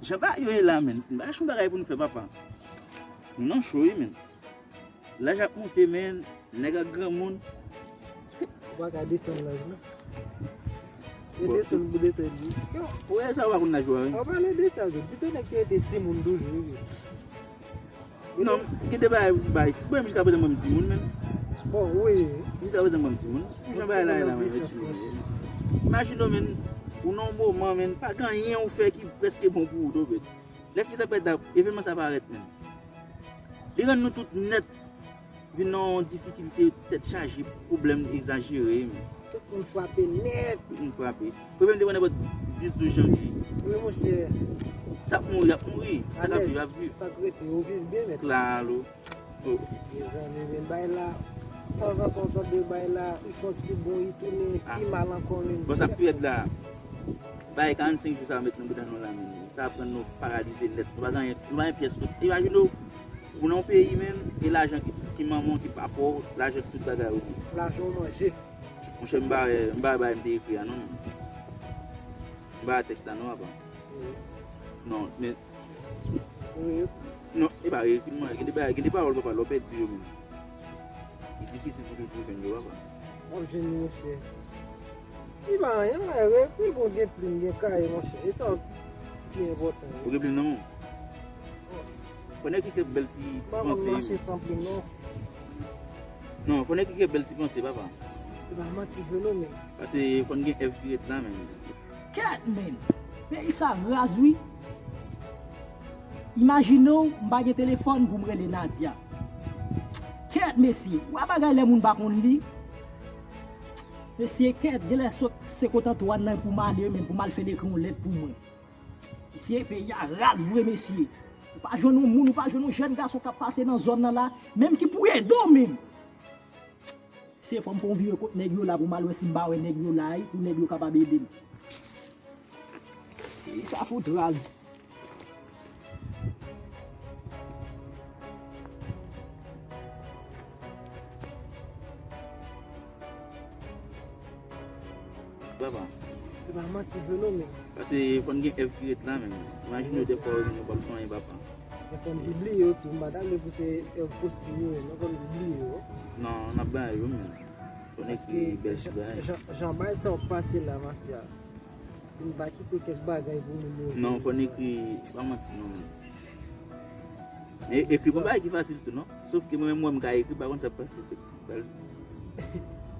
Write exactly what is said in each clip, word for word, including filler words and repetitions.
Jan bagay yo ye la, menn, se pa yon bagay pou nou fè, papa. Nou nan cho, wi, menn. Laj ap monte, menn. Nèg ak granmoun. Ou pa ka desann laj, non. Se desann pou desann, wi. Yo, ou wè sa, ou pa konn laj ou a, wi. An palan de sa, wi. Pito nèg ki rete timoun toujou, wi. Non, gen de bagay, bagay. Bon, jiska prezan, mwen, m timoun, menn. Bon, wi. Jiska prezan, mwen, m timoun. Pou jan bagay la ye la, menn, m timoun. Imajine w, menn, ou nan yon moman, menn, pa gen anyen ou fè ki prèske bon pou ou, Dobèt. Lè fi sa parèt la, evènman sa parèt, menn. Li rann nou tout nèt vin nan yon difikilte, tèt chaje, pwoblèm egzajere, menn. Tout moun frape nèt. Tout moun frape. Premye m te pran nenpòt dis, douz janvye. Wi, monchè. Sa ap mouri, ap mouri. Sa k ap viv, ap viv. Sa k rete, yo viv byen, mèt. Klalo. Oh. Mezanmi, men bay la, tanzantan w tande bay la, li fè yon ti bon, li tounen pi mal ankò, menn. Bon, sa pi rèd la. Bay karannsenk jou sa mèt nan bouda nou la, menn. Sa ap rann nou paralize nèt. Nou pa gen anyen, nou pa gen pyès kote. Imajine w, ou nan yon peyi, menn, e lajan ki, ki manman w, ki papa w, lajan tout bagay ou. Lajan w manje. Monchè, m pa wè, m pa wè bagay m te ekri a, non, menn. M pa wè tèks la, non, papa. Non, men. Non, e pa ekri, non, gen de bagay, gen de pawòl, papa, lè w pèdi yo, menn. Li difisil pou, pou jwenn yo, papa. W ap jwenn li, monchè. Li pa anyen, non, ekri l, bon, gen plim, gen kaye, monchè. E sa ki pi enpòtan, wi. Ou gen plim nan men w? Fò n ekri kèk bèl ti, ti panse. Pa konn mache san plim, non. Non, fò n ekri kèk bèl ti panse, papa. E pa manti vre, non, men. Paske fò n gen èv ki ret la, menn. Kèt, menn! Peyi sa raz, wi. Imajine w, m pa gen telefòn pou m rele Nadia. Kèt, mesye, w a bagay lè moun pa konn li. Mesye, kèt, genlè sot Senk Antoine nan pou m ale, menn, pou m al fè l ekri yon lèt pou mwen. Mesye, peyi a raz vre, mesye. Ou pa jwenn yon moun, ou pa jwenn yon jèn gason k ap pase nan zòn nan la, menm ki pou ede w, menm. Se fò m fè yon vire kot nèg yo la pou m al wè si m pa wè nèg yo la, wi, pou nèg yo kapab ede m. Sa fout raz. Papa. Se pa manti vre non, men. Paske fò n gen èv ki ret la, men. Imajine w, dèfwa, ou menm ou p ap fè anyen, papa. Men fò n pi bliye yo tou. M pa ta vle pou se èv postim yo ye. Non, fò n pi bliye yo. Non, n ap bay yo, men. Fò n ekri bèl ti bagay. Jan, jan bagay sa yo pase la, mafya. Si n pa kite kèk bagay pou moun yo. Non, fò n ekri, se pa manti, non, men. E, ekri pa yon bagay ki fasil tou, non. Sof ke mwen menm, mwen, m ka ekri, pa konn sa k pase.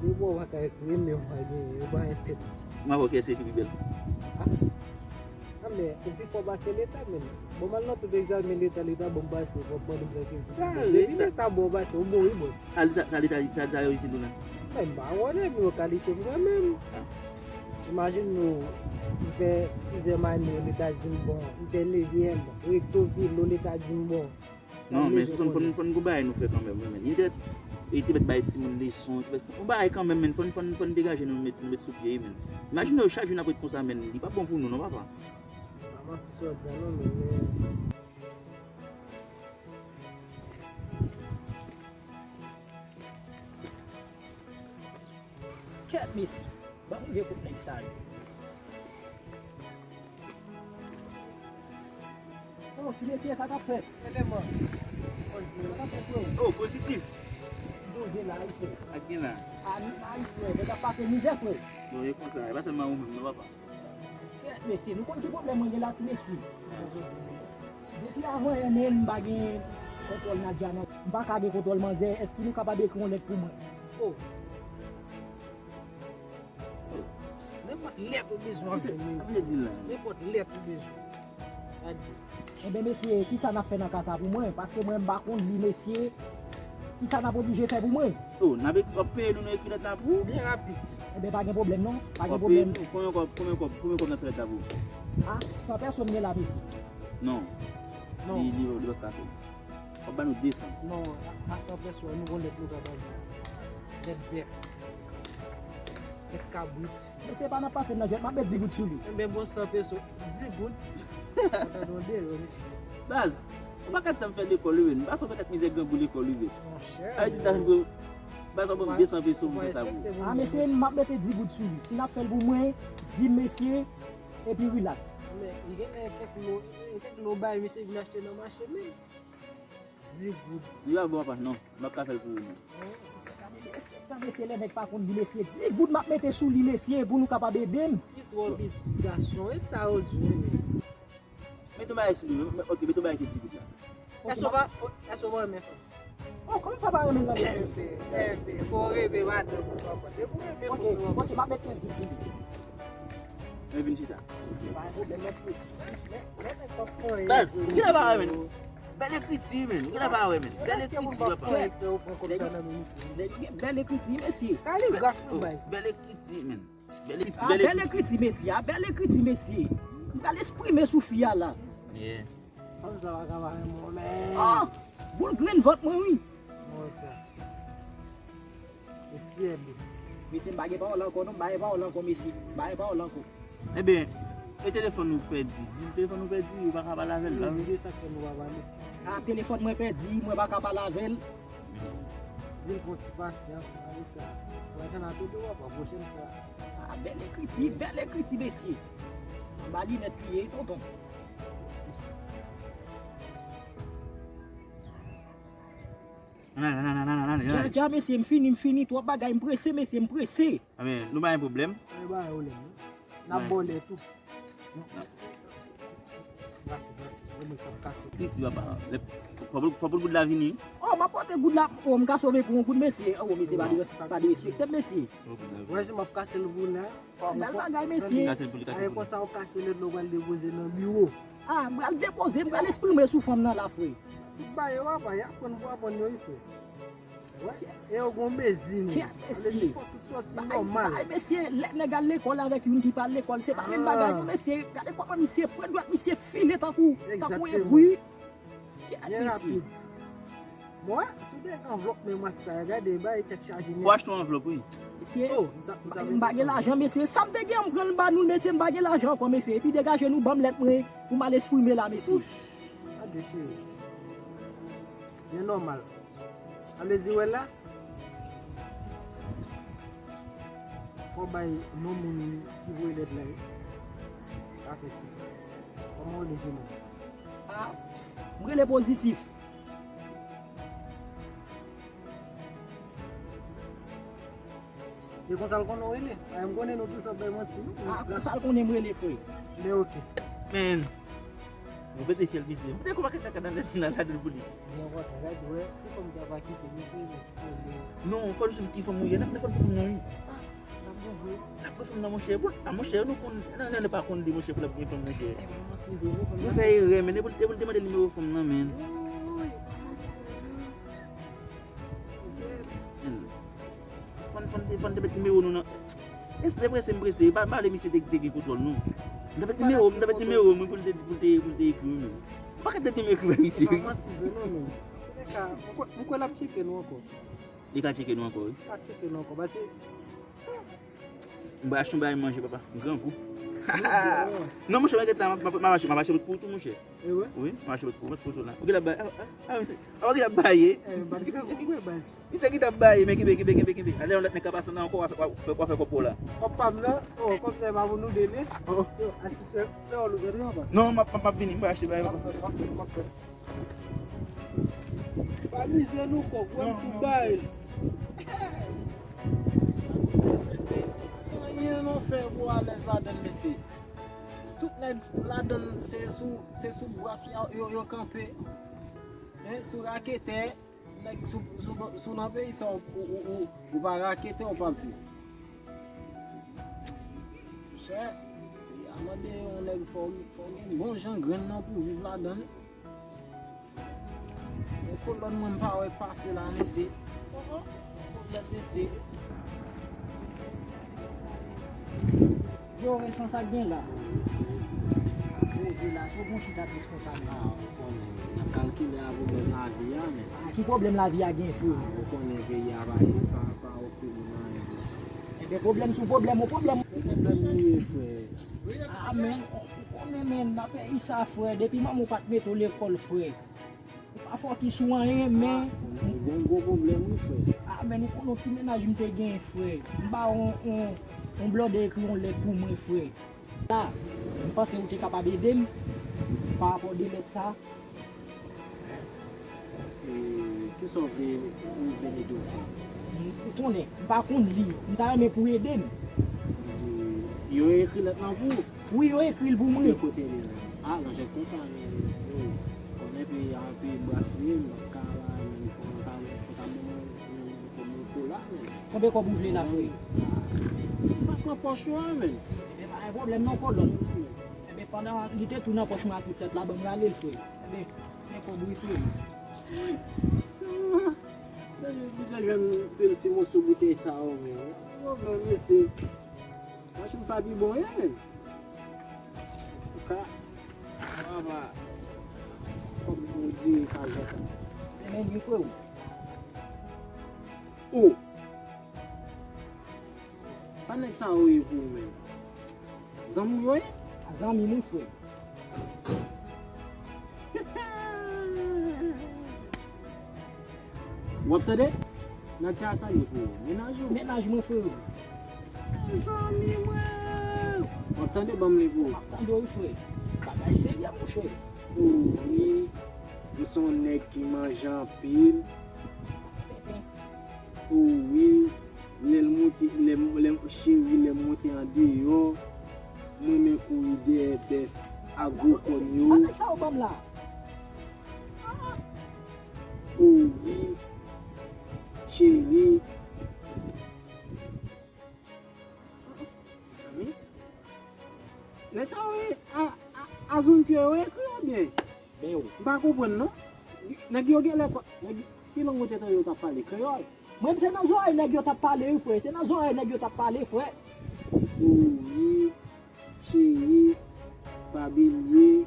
Yo bon, w pa ka ekri, men w pa gen, yo pa gen tèt. M ap wè kiyès ki ekri pi bèl. Ah. Ah, men, ou pi fò pase Leta, men. Bon, m al nan tout egzamen Leta, Leta ban m pase, w ap mande m sa ki ekri. Depi Leta ban w pase, ou bon, wi, bòs. Sa, sa, sa Leta, sa, sa yo isit nou la? Men, m pa konnen, men yo kalifye m kanmenm. Ah. Imajine nou, m fè sizyèm ane, Leta di m bon, m fè nevyèm, rekto filo, Leta di m bon. Non, men sou fòn, fòn, fòn gon bagay nou fè kanmenm, wi, men. Li te, li te mèt bay timoun leson, li te mèt fè yon bagay kanmenm, men. Fòn, fòn, fòn degaje nou, nou met, nou met sou pye, wi, men. Imajine w, chak jou n ap ret konsa, men. Li p ap bon pou nou, non, papa. Pa manti sa w di a, non, men, men. Kèt, mesye. Ban m rive kot nèg sa yo. Oh, ti mesye, sa k ap fèt? Sa k ap fèt, frè? Oh, pozitif. Ti doze la, wi, frè. Ak gen la. A, nou la, wi, frè. Nèg ap pase mizè, frè. Bon, e konsa, e pa sèlman ou menm, non, papa. Kèt, mesye, nou konn ki pwoblèm mwen gen la, ti mesye. Depi avan yè, menm, m pa gen kontwòl Nadia, non. M pa ka gen kontwòl manzè. Èske nou kapab ekri yon lèt pou mwen? Oh. Nenpòt lèt ou bezwen, w ap jwenn li. Nenpòt lèt ou bezwen. Gade. Enben, mesye, kisa n ap fè nan ka sa pou mwen? Paske mwen, m pa konn li, mesye. Kisa n ap oblije fè pou mwen? Oh, n ap, w ap peye nou, nou ekri lèt la pou ou? Byen rapid. Enben, pa gen pwoblèm, non. Pa gen pwoblèm. Konbyen kòb, konbyen kòb, konbyen kòb n ap fè lèt la pou ou? A, san pèsòn gen la, mesye. Non. Non. Li, li, li pa ka fè. W ap ba nou de san. Non, a, a san pèsòn, nou gon lèt nou ka ba nou. Lèt bèf. Lèt kabrit. Mesye, pa nan pase m nan jwèt, m ap met di goud sou li. Enben, bon, san peso, di goud. Ou ta tande, yo, mesye. Baz, ou pa ka tann fè lekòl, wi, men. Baz, ou pa ka mizè grangou lekòl, wi, men. Monchè. Ay, di ta, baz, ou ban m de san peso pou fè sa, wi. A, mesye, m ap mete di goud sou li. Si n ap fè l pou mwen, di m, mesye, epi rilaks. Men, gen, eh, kèk lo, eh, kèk lo bay misye vin achte nan mache menm. Dis goud. Li pa bon, papa, non. M ap ka fè l pou ou, non. Hein? Misye ka derespektan, mesye, lè nèg pa konn li, mesye. Dis goud m ap mete sou li, mesye, pou nou kapab ede m. Li twò piti, gason, e sa yo di w, men. Mete yon bagay sou li, men, ok, mete yon bagay ki dis goud la. Ok, èske w pa, èske w pa renmen fanm? Oh, kòman fè pa renmen l nan mesye? Enben, enben, fò w renmen madanm ou, papa. Depi w renmen moun ou, ok, m ap met kenz goud sou li. Men vin chita. Pa gen pwoblèm, mèt mesye. Lè, lè nèg pa fè anyen. Baz, gen lè pa renmen. Bèl ekriti, men. Gen lè pa renmen. Bèl ekriti, papa. Nèg yo gen bèl ekriti, mesye. Kaligraf, non, baz. Bèl ekriti, men. Bèl ekriti, ah, bèl ekriti, mesye. Ah, bèl ekriti, mesye. M pral eksprime sou fi a la. Yeah. Fanm sa pa ka pa renmen w, men. Ah! Boul grenn vant mwen, wi. Mwen wè sa. E fyè boul. Mesye, m pa gen pawòl ankò, non. M pa gen pawòl ankò, mesye. M pa gen pawòl ankò. Ebyen, e telefòn ou pèdi? Di l telefòn ou pèdi, ou pa ka pale avè l la, wi. Di sa k fè nou pa pale. Ah, telefòn mwen pèdi, mwen pa ka pale avè l. Di l pran ti pasyans, apre sa. Ou va tann apre de w, papa, pwochèn fwa. Ah, bèl ekriti, bèl ekriti, mesye. Anba linèt li ye, tonton. Nan, nan, nan, nan, nan, nan, nan. Dja, dja, mesye, m fini, m fini. Twòp bagay, m prese, mesye, m prese. Ebyen, nou pa gen pwoblèm. N ap ba yo lè, non. N ap ba w lè tou. N ap Brase, brase. Yo mwen k ap kase. Kriti, papa. Lè, fò pou, fò pou goud la vini. Oh, m ap pote goud la. Oh, m ka sove pou yon goud, mesye. Oh, mesye, pa de respè, pa de respekte, mesye. Wè, jan m ap kase l pou la. Oh, bèl bagay, mesye. Kase l pou li, kase l pou li. Konsa, w kase lòt la, w pral depoze nan biwo. Ah, m pral depoze, m pral eksprime sou fanm nan la, frè. Tout bagay yo, papa, y aprann pou aprann yo, wi, frè. Wè, e yo gon mezi, men. Kèt, mesye. Fò tout sòti nòmal. Bagay, mesye, lè nèg al lekòl avèk youn ki pa al lekòl, se pa menm bagay, non, mesye. Gade kòman misye pran dwèt, misye file tankou, tankou egwi. Kèt, mesye. Byen rapid. Mwen, si w te gen anvlòp men masta, gade, bay tèt chaje nèt. Fò achte yon anvlòp, wi. Mesye, m pa gen lajan, mesye. Sa m te gen an, m pran l m ba nou l, mesye, m pa gen lajan ankò, mesye. Epi degaje nou, ban m lèt mwen, pou m al eksprime la, mesye. Gade, cheri. Byen nòmal. Sa vle di, wè la, fò w bay non moun ki voye lèt la, wi. Ka fè ti sa. Kòman w rele, jènòm? Ah, m rele Pozitif. E konsa l konnen w rele? A, m konnen nou toujou ap bay manti, non? Ah, konsa l konnen m rele, frè. Men oke. Men, nou pete fyèl misye. M te kou pakèt kaka nan lè nan ladan l pou li. Byen kontan, gade, wè, si fanm sa pa kite misye, men ki konnen. Non, fò n swiv ki fanm ou ye, n ap defann fanm nan, wi. Ah, n ap defann. N ap defann nan, monchè. Bon, ah, monchè, nou konn, nan, nan, nou pa konn li, monchè, pou l ap gen fanm, monchè. E pa manti vre, non, fanm nan. Nou fè erè, men, e pou, e pou l te mande nimewo fanm nan, men. Wi, wi, e pa manti vre, non. Men, fò n, fò n te, fò n te met nimewo nou nan. Prese, prese, m prese. Pa, pa vle misye te, te gen kontwòl nou. M t ap met nimewo, m t ap met nimewo mwen pou l te, pou l te, pou l te ekri mwen. M pa ka tande m ekri bay misye, wi. E pa manti vre, non, men. Antouka, m kwè, m kwè l ap tcheke nou ankò. Li ka tcheke nou ankò, wi. Li ka tcheke nou ankò, paske M pral achte yon bagay manje, papa. M grangou. Non, monchè, mwen gen tan, m ap, m ap, m ap achte, m ap achte lòt pou ou tou, monchè. E wi? Wi, m ap achte lòt pou, lòt pou sou la. Ou gen la bay, ah, ah, ah, misye, ah, ou gen la baye. Eh, m pa t gen, ou gen baz. Misye ki t ap baye, men kenbe, kenbe, kenbe, kenbe. Alè, yon lòt nèg ka pase nan ankò, w a fè, w a fè, w a fè kòb pou w la. Kòb pa m nan? Oh, kòb sa e pa pou nou de, men. Oh. Yo, atis fè, fè w lou gade, papa. Non, m ap, m ap vini, m pral achte bagay, papa. M ap fè, m ap fè. Pa mize nou kòk, wè m tou bay. Mesye, anyen nou fè pou alèz ladan l, mesye. Tout nèg ladan l, se sou, se sou bras yo, yo, yo kanpe. Hein, sou raketè, nèg sou, sou, sou nan peyi sa, ou, ou, ou, ou pa raketè, ou p ap viv. Monchè, peyi a mande yon nèg fò, fò gen bon jan grenn nan pou viv ladan l. Yon kolòn mwen m pa wè pase la, mesye. Oh, oh, pwoblèm, mesye. Yo, Vincent, sa k gen la? Poze la, se w gon chita tris konsa, men. Ah, ou konnen, n ap kalkile a pwoblèm lavi a, men. Ah, ki pwoblèm lavi a gen, frè? Ah, ou konnen peyi a pa, pa, pa ofri moun anyen. Enben, pwoblèm sou pwoblèm, ou pwoblèm. Ki pwoblèm li ye, frè? Ah, men, ou konnen, men, nan peyi sa, frè, depi manman w pa t mete w lekòl, frè. Ou pa fòkis ou anyen, men. Ah, ou gen yon gwo pwoblèm, wi, frè. Ah, men, ou konnen yon ti mennaj m te gen, frè. M ba yon, yon, yon blòdè ekri yon lèt pou mwen, frè. La, Panse ou te kapab ede m pa rapò de lèt sa? E, kisa w vle, ou vle m ede w fè? M, ou konnen, m pa konn li. M ta renmen pou w ede m. Di, yo ekri lèt lan pou ou? Wi, yo ekri l pou mwen. E kote li ye? A, nan jèt konsa, men, yo, konnen peyi a, peyi bras li ye, m p ap ka la, men fò m ta, fò ta ban mwen yon, yon, yon kob la, men. Konbyen kòb ou vle la, frè? Sa pran pòch ou a, men. E pa yon pwoblèm non, kolòn. Enben, pandan li te tou nan pòch mwen ak tout lèt la, ban m rale l, frè. Enben, men kòb ou, frè. Sa, misye jwenn pil ti moso boutèy sa yo, men. Yo, men, mesye. Machin sa pi bon, ye, men. An tou ka, papa, kòm nou di, ka jwenn. Enben, wi, frè. O! Sa nèg sa yo ye pou ou menm? Zanmi w yo ye? Zanmi m wi, frè. W ap tande? Nadia sa ye pou ou. Mennaj ou? Mennaj mwen, frè. Zanmi mwen. W ap tande, ban m li pou ou. M ap tande wi, frè. Bagay serye, monchè. O wi. Ou se yon nèg ki manje anpil. O wi, lè l monte, lè, lè, cheri, lè m monte andeyò, m renmen kouri dèyè bèf ak gwo kòn yo. Sa nèg sa yo ban m la? O wi, cheri. Mezanmi. Nèg sa yo, a, a, a zong ke yo ekri oubyen? Ben yo. M pa konprann non. Nèg yo genlè pa, nèg, ki lang yo te tande yo t ap pale? Kreyòl? Mwen, se nan zòrèy nèg yo t ap pale wi, frè. Se nan zòrèy nèg yo t ap pale, frè. O wi, cheri, pa bliye.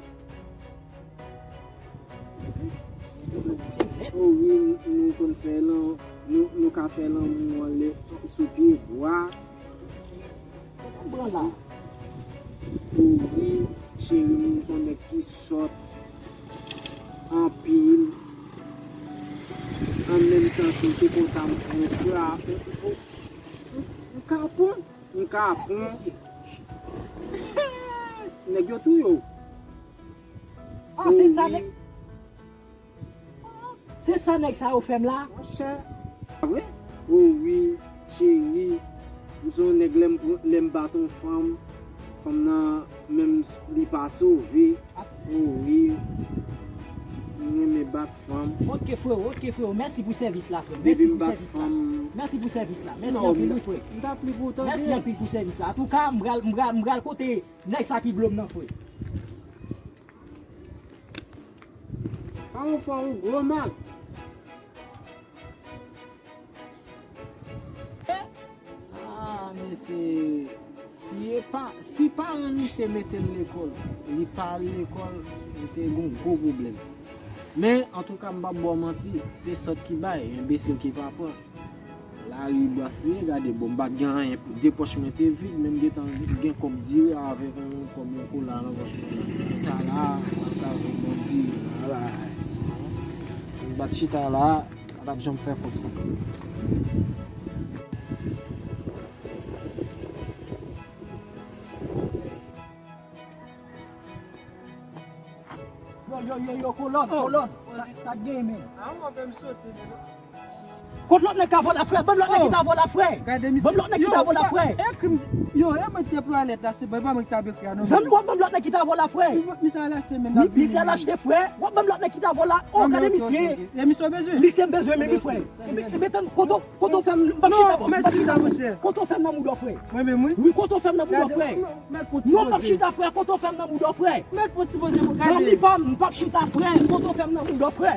O wi, nou konn fè lan, nou, nou ka fè lanmou anlè sou pye bwa. Konprann la. O wi, cheri, m se yon nèg ki sòt anpil. An menm tan tou, se konsa m, m, m, m kapon, m kapon. Nèg yo touye w. Ah, se sa, nèg. Se sa nèg sa yo fè m la? Monchè. Pa vre? O wi, cheri. M se yon nèg lè m pran, lè m bat yon fanm, fanm nan menm li pa sove. O wi. M renmen bat fanm. Ok, frero, ok, frero. Mèsi pou sèvis la, frè. Depi m bat fanm. Mèsi pou sèvis la. Mèsi anpil, wi, frè. M ta pli pou tande. Mèsi anpil pou sèvis la. Antouka, m pral, m pral, m pral kote nèg sa ki blo m nan, frè. Pa ou fè yon gwo mal. Ah, mesye, si e pa, si paran misye mete l lekòl, li pa al lekòl, misye gon gwo pwoblèm. Men, antouka, m p ap ba w manti, se sòt ki bay, enbesil ki pa pran. Lari bras li ye, gade, bon, m pa t gen anyen, de pòch mwen te vid, men m gentan gen kòb dire avèk yon kòb yon kola nan pòch mwen. Chita la, m ap travay bon dire la, la. Si m pa t chita la, m pa t ap janm fè kòb sa. Yo, yo, yo, yo, kolòn, kolòn. Sa, sa k genyen, menm? A, w ap fè m sote, menm. Kot lòt nèg ka vòlè, frè? Ban m lòt nèg ki ta vòlè, frè. Gade misye. Ban m lòt nèg ki ta vòlè, frè. Ekri m, yo, e mwen ki te pran lèt la, se mwen, pa mwen ki ta ekri a, non. Zanmi, w ap ban m lòt nèg ki ta vòlè, frè. Misye al achte, menm. Misye al achte, frè. W ap ban m lòt nèg ki ta vòlè. Oh, gade misye. E misye w bezwen? Misye m bezwen, men, wi, frè. Ebyen, ebyen, tann, kote w, kote w fè m, m p ap chita, m p ap chita. Kote w fè m nan mouda w, frè? Mwen menm, wi. Wi, kote w fè m nan mouda w, frè? Non, m p ap chita, frè. Kote w fè m nan mouda w, frè? Zanmi pa m, m p ap chita, frè. Kote w fè m nan mouda w, frè?